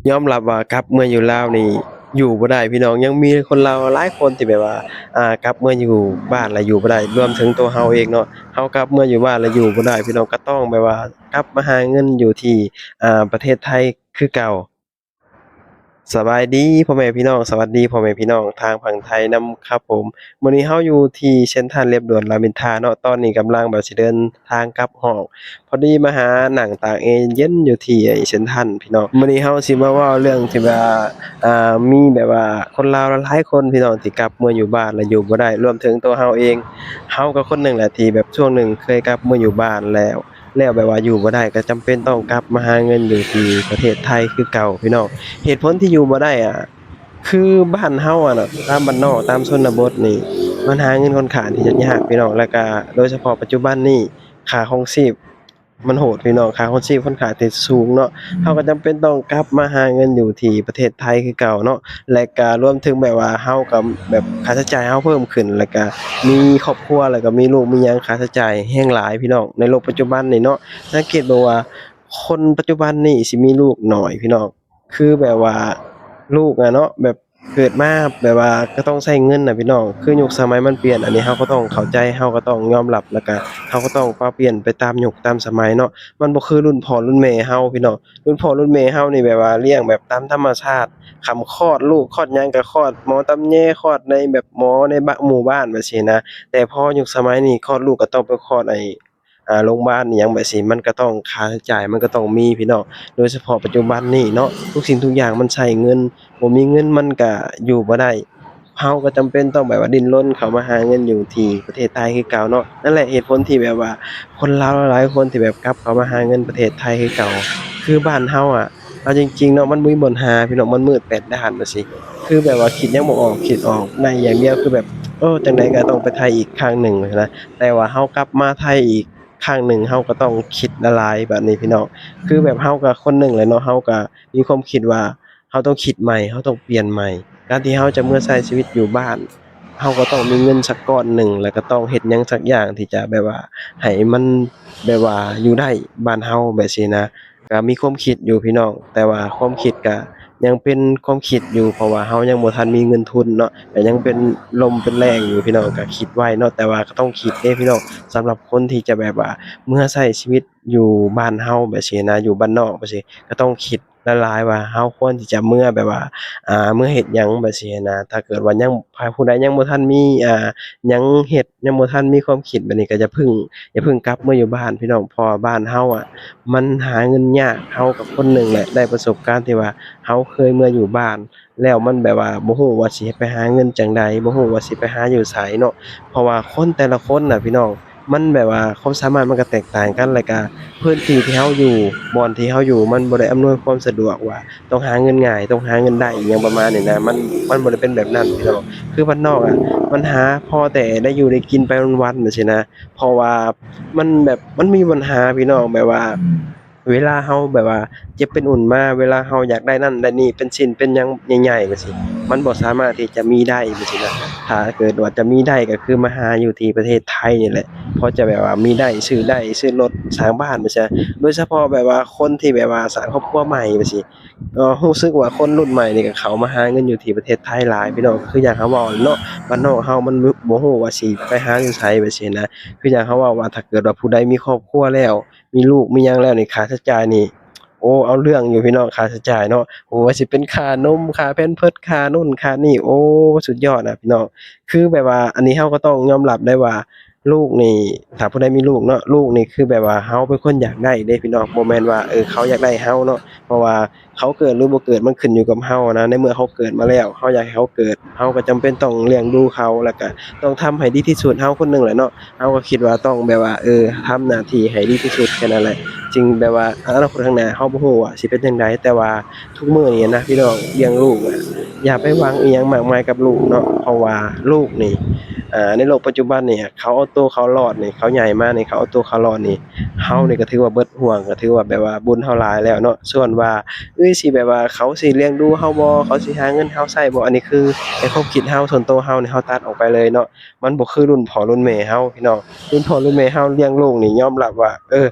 ຍອມຮັບວ່າກັບເມືອຢູ່ລາວນີ້ຢູ່ບໍ່ໄດ້ພີ່ນ້ອງ. ຍັງມີຄົນລາວຫຼາຍຄົນທີ່ແບບວ່າ ອາ ກັບເມືອຢູ່ບ້ານແລ້ວຢູ່ບໍ່ໄດ້, ລວມເຖິງຕົວເຮົາເອງເນາະ, ເຮົາກັບເມືອຢູ່ບ້ານແລ້ວຢູ່ບໍ່ໄດ້ພີ່ນ້ອງ, ກໍຕ້ອງແບບວ່າກັບມາຫາເງິນຢູ່ທີ່ ອາ ປະເທດໄທຄືເກົ່າ. ສະບາຍດີພໍ່ແມ່ພີ່ນ້ອງ, ສະຫວັດດີພໍ່ແມ່ພີ່ນ້ອງທາງຝັ່ງໄທນຳຄັບຜົມ. ມື້ນີ້ເຮົາຢູ່ທີ່ເຊັນທຣານລຽບດ່ວນລາມອິນທາເນາະ, ຕອນນີ້ກຳລັງແບບຊິເດີນທາງກັບຫ້ອງ. ພໍດີມາຫານັ່ງຕາກແອເຢັນໆຢູ່ທີ່ເຊັນທຣານພີ່ນ້ອງ. ມື້ນີ້ເຮົາຊິມາເວົ້າເລື່ອງທີ່ວ່າ ອາ ມີແບບວ່າຄົນລາວຫຼາຍໆຄົນພີ່ນ້ອງ ທີ່ກັບເມືອຢູ່ບ້ານແລ້ວຢູ່ບໍ່ໄດ້, ລວມເຖິງຕົວເຮົາເອງ, ເຮົາກໍຄົນໜຶ່ງແຫຼະທີ່ແບບຊ່ວງໜຶ່ງເຄີຍກັບເມືອຢູ່ບ້ານແລ້ວ ແລ້ວແບບວ່າຢູ່ບໍ່ໄດ້ ກໍຈຳເປັນຕ້ອງກັບມາຫາເງິນຢູ່ທີ່ປະເທດໄທຄືເກົ່າພີ່ນ້ອງ. ເຫດຜົນທີ່ຢູ່ບໍ່ໄດ້ອະ ຄືບ້ານເຮົາອະເນາະ ຕາມບ້ານນອກ ຕາມຊົນນະບົດນີ້ ມັນຫາເງິນຂ້ອນຂ້າງທີ່ຈະຍາກພີ່ນ້ອງ, ແລ້ວກະໂດຍສະເພາະປັດຈຸບັນນີ້ ຄ່າຄອງຊີບມັນໂຫດພີ່ນ້ອງ, ຄ່າຄອງຊີບຂ້ອນຂ້າງທີ່ສູງເນາະ, ເຮົາກໍຈຳເປັນຕ້ອງກັບມາຫາເງິນຢູ່ທີ່ປະເທດໄທຄືເກົ່າເນາະ. ແລະກະລວມເຖິງແບບວ່າເຮົາກໍແບບຄ່າໃຊ້ຈ່າຍເຮົາເພີ່ມຂຶ້ນ, ແລະກະມີຄອບຄົວ ແລະກະມີລູກມີຫຍັງ, ຄ່າໃຊ້ຈ່າຍແຮງຫຼາຍພີ່ນ້ອງ. ໃນໂລກປັດຈຸບັນນີ້ເນາະ ສັງເກດເບິ່ງວ່າຄົນປັດຈຸບັນນີ້ຊິມີລູກໜ້ອຍພີ່ນ້ອງ, ຄືແບບວ່າລູກອະເນາະ ແບບເກີດມາແບບວ່າກໍຕ້ອງໃຊ້ເງິນນະພີ່ນ້ອງ. ຄືຍຸກສະໄໝມັນປ່ຽນ, ອັນນີ້ເຮົາກໍຕ້ອງເຂົ້າໃຈ, ເຮົາກໍຕ້ອງຍອມຮັບ, ແລ້ວກະເຮົາກໍຕ້ອງປັບປ່ຽນໄປຕາມຍຸກຕາມສະໄໝເນາະ. ມັນບໍ່ຄືລຸ້ນພໍ່ລຸ້ນແມ່ເຮົາພີ່ນ້ອງ, ລຸ້ນພໍ່ລຸ້ນແມ່ເຮົານີ້ແບບວ່າລ້ຽງແບບຕາມທຳມະຊາດ, ຄຳຄອດລູກຄອດຫຍັງກໍຄອດໝໍຕຳແຍ, ຄອດໃນແບບໝໍໃນບະ ໝູ່ບ້ານແບບຊີ້ນະ. ແຕ່ພໍຍຸກສະໄໝນີ້ຄອດລູກກໍຕ້ອງໄປຄອດໃນ ອາ ໂຮງບານອີ່ຫຍັງແບບຊີ້, ມັນກໍຕ້ອງຄ່າໃຊ້ຈ່າຍ ມັນກໍຕ້ອງມີພີ່ນ້ອງ. ໂດຍສະເພາະປັດຈຸບັນນີ້ເນາະ ທຸກສິ່ງທຸກຢ່າງມັນໃຊ້ເງິນ, ບໍ່ມີເງິນມັນກໍຢູ່ບໍ່ໄດ້. ເຮົາກໍຈຳເປັນຕ້ອງແບບວ່າດີ້ນລົນເຂົ້າມາຫາເງິນຢູ່ທີ່ປະເທດໄທຄືເກົ່າເນາະ. ນັ້ນແຫຼະເຫດຜົນທີ່ແບບວ່າຄົນລາວຫຼາຍໆຄົນທີ່ແບບກັບເຂົ້າມາຫາເງິນປະເທດໄທຄືເກົ່າ. ຄືບ້ານເຮົາອະ ເອົາຈິງໆເນາະ ມັນບໍ່ມີບ່ອນຫາພີ່ນ້ອງ, ມັນມືດແປດດ້ານແບບຊີ້. ຄືແບບວ່າຄິດຫຍັງບໍ່ອອກ, ຄິດອອກໄດ້ຢ່າງດຽວຄືແບບ ໂອ້ ຈັ່ງໃດກໍຕ້ອງໄປໄທອີກຄັ້ງໜຶ່ງນະ. ແຕ່ວ່າເຮົາກັບມາໄທອີກ ຄັ້ງໜຶ່ງ ເຮົາກໍຕ້ອງຄິດຫຼາຍໆ ບາດນີ້ພີ່ນ້ອງ. ຄືແບບເຮົາກໍຄົນໜຶ່ງແຫຼະເນາະ, ເຮົາກໍມີຄວາມຄິດວ່າເຮົາຕ້ອງຄິດໃໝ່, ເຮົາຕ້ອງປ່ຽນໃໝ່. ການທີ່ເຮົາຈະເມືອໃຊ້ຊີວິດຢູ່ບ້ານ, ເຮົາກໍຕ້ອງມີເງິນສັກກ້ອນໜຶ່ງ, ແລ້ວກໍຕ້ອງເຮັດຫຍັງສັກຢ່າງທີ່ຈະແບບວ່າໃຫ້ມັນແບບວ່າຢູ່ໄດ້ບ້ານເຮົາແບບຊີ້ນະ. ກໍມີຄວາມຄິດຢູ່ພີ່ນ້ອງ, ແຕ່ວ່າຄວາມຄິດກໍຍັງເປັນຄວາມຄິດຢູ່, ເພາະວ່າເຮົາຍັງບໍ່ທັນມີເງິນທຶນເນາະ, ກໍຍັງເປັນລົມເປັນແລ້ງຢູ່ພີ່ນ້ອງ. ກໍຄິດໄວ້ເນາະ, ແຕ່ວ່າກໍຕ້ອງຄິດເດ້ພີ່ນ້ອງ. ສຳລັບຄົນທີ່ຈະແບບວ່າເມືອໃຊ້ຊີວິດຢູ່ບ້ານເຮົາແບບຊີ້ນະ, ຢູ່ບ້ານນອກແບບຊີ້, ກໍຕ້ອງຄິດຫຼາຍໆວ່າເຮົາຄວນທີ່ຈະເມືອແບບວ່າ ອ່າ ເມືອເຮັດຫຍັງແບບຊີ້ນະ. ຖ້າເກີດວ່າຍັງ ຜູ້ໃດຍັງບໍ່ທັນມີ ອ່າ ຫຍັງເຮັດ, ຍັງບໍ່ທັນມີຄວາມຄິດແບບນີ້, ກໍຢ່າເພິ່ງ ຢ່າເພິ່ງກັບເມືອຢູ່ບ້ານພີ່ນ້ອງ, ເພາະວ່າບ້ານເຮົາອະ ມັນຫາເງິນຍາກ. ເຮົາກໍຄົນໜຶ່ງແຫຼະ ໄດ້ປະສົບການທີ່ວ່າເຮົາເຄີຍເມືອຢູ່ບ້ານ ແລ້ວມັນແບບວ່າບໍ່ຮູ້ວ່າຊິໄປຫາເງິນຈັ່ງໃດ, ບໍ່ຮູ້ວ່າຊິໄປຫາຢູ່ໃສເນາະ. ເພາະວ່າຄົນແຕ່ລະຄົນນະພີ່ນ້ອງ ມັນແບບວ່າຄວາມສາມາດມັນກໍແຕກຕ່າງກັນ, ແລ້ວກະພື້ນທີ່ທີ່ເຮົາຢູ່, ບ່ອນທີ່ເຮົາຢູ່ ມັນບໍ່ໄດ້ອຳນວຍຄວາມສະດວກວ່າຕ້ອງຫາເງິນງ່າຍ, ຕ້ອງຫາເງິນໄດ້ ອີ່ຫຍັງປະມານນີ້ນະ. ມັນ ມັນບໍ່ໄດ້ເປັນແບບນັ້ນພີ່ນ້ອງ. ຄືບ້ານນອກອະ ມັນຫາພໍແຕ່ໄດ້ຢູ່ໄດ້ກິນໄປວັນໆ ແບບຊີ້ນະ. ເພາະວ່າມັນແບບ ມັນມີບັນຫາພີ່ນ້ອງ, ແບບວ່າ ເວລາເຮົາແບບວ່າເຈັບເປັນອຸ່ນມາ, ເວລາເຮົາຢາກໄດ້ນັ້ນໄດ້ນີ້ ເປັນຊິ້ນເປັນຫຍັງໃຫຍ່ໆ ແບບຊີ້ ມັນບໍ່ສາມາດທີ່ຈະມີໄດ້ ແບບຊີ້ນະ. ຖ້າເກີດວ່າຈະມີໄດ້ກໍຄືມາຫາຢູ່ທີ່ປະເທດໄທນີ້ແຫຼະ, ພໍຈະແບບວ່າມີໄດ້ ຊື້ໄດ້ ຊື້ລົດ ສ້າງບ້ານ ແບບຊີ້. ໂດຍສະເພາະແບບວ່າຄົນທີ່ແບບວ່າສ້າງຄອບຄົວໃໝ່ ແບບຊີ້ ກໍຮູ້ສຶກວ່າຄົນລຸ້ນໃໝ່ນີ້ກໍເຂົ້າມາຫາເງິນຢູ່ທີ່ປະເທດໄທຫຼາຍພີ່ນ້ອງ. ຄືຢ່າງເຮົາເວົ້າເນາະ, ບ້ານນອກເຮົາມັນບໍ່ ບໍ່ຮູ້ວ່າຊິໄປຫາຢູ່ໃສ ແບບຊີ້ນະ. ຄືຢ່າງເຮົາເວົ້າວ່າ ຖ້າເກີດວ່າຜູ້ໃດມີຄອບຄົວແລ້ວ ມີລູກມີຫຍັງແລ້ວນີ້ ຄ່າໃຊ້ຈ່າຍນີ້ ໂອ້ ເອົາເລື່ອງຢູ່ພີ່ນ້ອງ, ຄ່າໃຊ້ຈ່າຍເນາະ. ບໍ່ວ່າຊິເປັນຄ່ານົມ ຄ່າແພມເພີດ ຄ່າໂນ່ນຄ່ານີ້ ໂອ້ ສຸດຍອດນະພີ່ນ້ອງ. ຄືແບບວ່າ ອັນນີ້ເຮົາກໍຕ້ອງຍອມຮັບໄດ້ວ່າ ລູກນີ້ ຖ້າຜູ້ໃດມີລູກເນາະ ລູກນີ້ຄືແບບວ່າເຮົາເປັນຄົນຢາກໄດ້ເດ້ພີ່ນ້ອງ, ບໍ່ແມ່ນວ່າ ເອີ ເຂົາຢາກໄດ້ເຮົາເນາະ. ເພາະວ່າເຂົາເກີດຫຼືບໍ່ເກີດ ມັນຂຶ້ນຢູ່ກັບເຮົານະ. ໃນເມື່ອເຂົາເກີດມາແລ້ວ ເຮົາຢາກໃຫ້ເຂົາເກີດ ເຮົາກໍຈຳເປັນຕ້ອງລ້ຽງດູເຂົາ ແລ້ວກະຕ້ອງທຳໃຫ້ດີທີ່ສຸດ. ເຮົາຄົນໜຶ່ງແຫຼະເນາະ ເຮົາກໍຄິດວ່າຕ້ອງແບບວ່າ ເອີ ທຳໜ້າທີ່ໃຫ້ດີທີ່ສຸດແຄ່ນັ້ນແຫຼະ. ຈຶ່ງແບບວ່າອະນາຄົດຂ້າງໜ້າເຮົາບໍ່ຮູ້ວ່າຊິເປັນຈັ່ງໃດ, ແຕ່ວ່າທຸກມື້ນີ້ນະພີ່ນ້ອງ ລ້ຽງລູກນະ ຢ່າໄປຫວັງອີ່ຫຍັງມາກມາຍກັບລູກເນາະ. ເພາະວ່າລູກນີ້ ອ່າ ໃນໂລກປັດຈຸບັນນີ້ ເຂົາເອົາໂຕເຂົາລອດນີ້ ເຂົາໃຫຍ່ມານີ້ ເຂົາເອົາໂຕເຂົາລອດນີ້ ເຮົານີ້ກໍຖືວ່າເບິດຫ່ວງ ກໍຖືວ່າແບບວ່າບຸນເຮົາຫຼາຍແລ້ວເນາະ. ສ່ວນວ່າ ເອີຍ ຊິແບບວ່າເຂົາຊິລ້ຽງດູເຮົາບໍ່ ເຂົາຊິຫາເງິນເຮົາໃຊ້ບໍ່ ອັນນີ້ຄືໃນຄວາມຄິດເຮົາ ສ່ວນໂຕເຮົານີ້ ເຮົາຕັດອອກໄປເລີຍເນາະ. ມັນບໍ່ຄືລຸ້ນພໍ່ລຸ້ນແມ່ເຮົາພີ່ນ້ອງ. ລຸ້ນພໍ່ລຸ້ນແມ່ເຮົາລ້ຽງລູກນີ້ ຍອມຮັບວ່າ ເອີ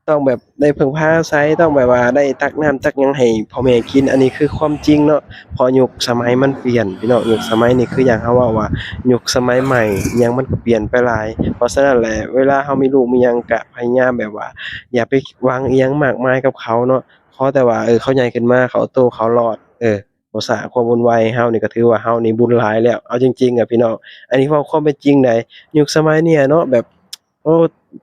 ຕ້ອງແບບໄດ້ເພິ່ງພາອາໄສ ຕ້ອງແບບວ່າໄດ້ຕັກນ້ຳຕັກຫຍັງໃຫ້ພໍ່ແມ່ກິນ. ອັນນີ້ຄືຄວາມຈິງເນາະ ເພາະຍຸກສະໄໝມັນປ່ຽນພີ່ນ້ອງ. ຍຸກສະໄໝນີ້ຄືຢ່າງເຮົາເວົ້າວ່າຍຸກສະໄໝໃໝ່ ອີ່ຫຍັງມັນກໍປ່ຽນໄປຫຼາຍ. ເພາະສະນັ້ນແຫຼະ ເວລາເຮົາມີລູກມີຫຍັງ ກະພະຍາຍາມແບບວ່າຢ່າໄປຫວັງອີ່ຫຍັງມາກມາຍກັບເຂົາເນາະ. ຂໍແຕ່ວ່າ ເອີ ເຂົາໃຫຍ່ຂຶ້ນມາ ເຂົາເອົາໂຕເຂົາລອດ ເອີ ບໍ່ສ້າງຄວາມວຸ່ນວາຍໃຫ້ເຮົານີ້ ກໍຖືວ່າເຮົານີ້ບຸນຫຼາຍແລ້ວ. ເອົາຈິງໆ ອະ ພີ່ນ້ອງ ອັນນີ້ເວົ້າຄວາມເປັນຈິງໃດ໋. ຍຸກສະໄໝນີ້ເນາະ ແບບ ໂອ້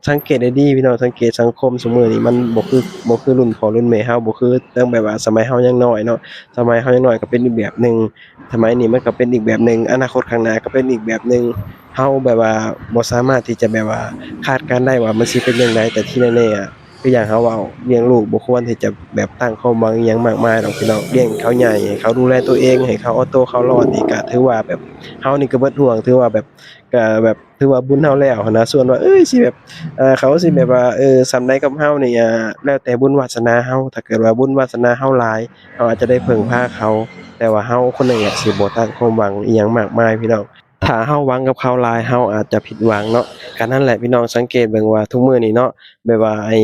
ສັງເກດໃຫ້ດີພີ່ນ້ອງ ສັງເກດສັງຄົມຊຸມື້ນີ້ ມັນບໍ່ຄື ບໍ່ຄືລຸ້ນພໍ່ລຸ້ນແມ່ເຮົາ ບໍ່ຄືຕັ້ງແບບວ່າສະໄໝເຮົາຍັງນ້ອຍເນາະ. ສະໄໝເຮົາຍັງນ້ອຍກໍເປັນອີກແບບໜຶ່ງ ສະໄໝນີ້ມັນກໍເປັນອີກແບບໜຶ່ງ ອະນາຄົດຂ້າງໜ້າກໍເປັນອີກແບບໜຶ່ງ. ເຮົາແບບວ່າບໍ່ສາມາດທີ່ຈະແບບວ່າຄາດການໄດ້ວ່າມັນຊິເປັນຈັ່ງໃດ ແຕ່ທີ່ແນ່ໆ ອະ ຄືຢ່າງເຮົາເວົ້າ ລ້ຽງລູກບໍ່ຄວນທີ່ຈະແບບຕັ້ງຄວາມຫວັງອີ່ຫຍັງມາກມາຍດອກພີ່ນ້ອງ. ລ້ຽງເຂົາໃຫຍ່ ໃຫ້ເຂົາດູແລຕົວເອງ ໃຫ້ເຂົາເອົາໂຕເຂົາລອດນີ້ ກະຖືວ່າແບບເຮົານີ້ກະເບິດຫ່ວງ ຖືວ່າແບບ ກະແບບຖືວ່າບຸນເຮົາແລ້ວຫັ້ນນະ. ສ່ວນວ່າ ເອີຍ ຊິແບບ ເອີ ເຂົາຊິແບບວ່າ ເອີ ສ່ຳໃດກັບເຮົານີ້ ອາ ແລ້ວແຕ່ບຸນວາສະໜາເຮົາ. ຖ້າເກີດວ່າບຸນວາສະໜາເຮົາຫຼາຍ ເຮົາອາດຈະໄດ້ເພິ່ງພາເຂົາ ແຕ່ວ່າເຮົາຄົນໜຶ່ງອາດຊິບໍ່ຕັ້ງຄວາມຫວັງອີ່ຫຍັງມາກມາຍພີ່ນ້ອງ. ຖ້າເຮົາຫວັງກັບເຂົາຫຼາຍ ເຮົາອາດຈະຜິດຫວັງເນາະ. ກະນັ້ນແຫຼະພີ່ນ້ອງ ສັງເກດເບິ່ງວ່າທຸກມື້ນີ້ເນາະ ແບບວ່າໄອ້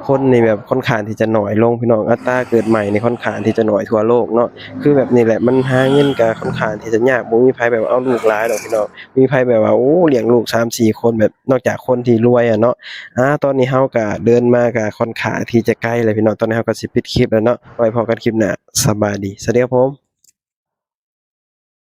ຄົນນີ້ແບບຂ້ອນຂ້າງທີ່ຈະໜ້ອຍລົງພີ່ນ້ອງ. ອັດຕາເກີດໃໝ່ນີ້ຂ້ອນຂ້າງທີ່ຈະໜ້ອຍທົ່ວໂລກເນາະ. ຄືແບບນີ້ແຫຼະ ມັນຫາເງິນກະຂ້ອນຂ້າງທີ່ຈະຍາກ ບໍ່ມີໃຜແບບເອົາລູກຫຼາຍດອກພີ່ນ້ອງ. ມີໃຜແບບວ່າ ໂອ້ ລ້ຽງລູກສາມສີ່ຄົນ ແບບນອກຈາກຄົນທີ່ລວຍອະເນາະ. ອາ ຕອນນີ້ເຮົາກະເດີນມາກະຂ້ອນຂ້າງທີ່ຈະໄກແລ້ວພີ່ນ້ອງ. ຕອນນີ້ເຮົາກະຊິປິດຄລິບແລ້ວເນາະ ໄວ້ພໍ້ກັນຄລິບໜ້າ. ສະບາຍດີ ສະຫວັດດີຄັບຜົມ.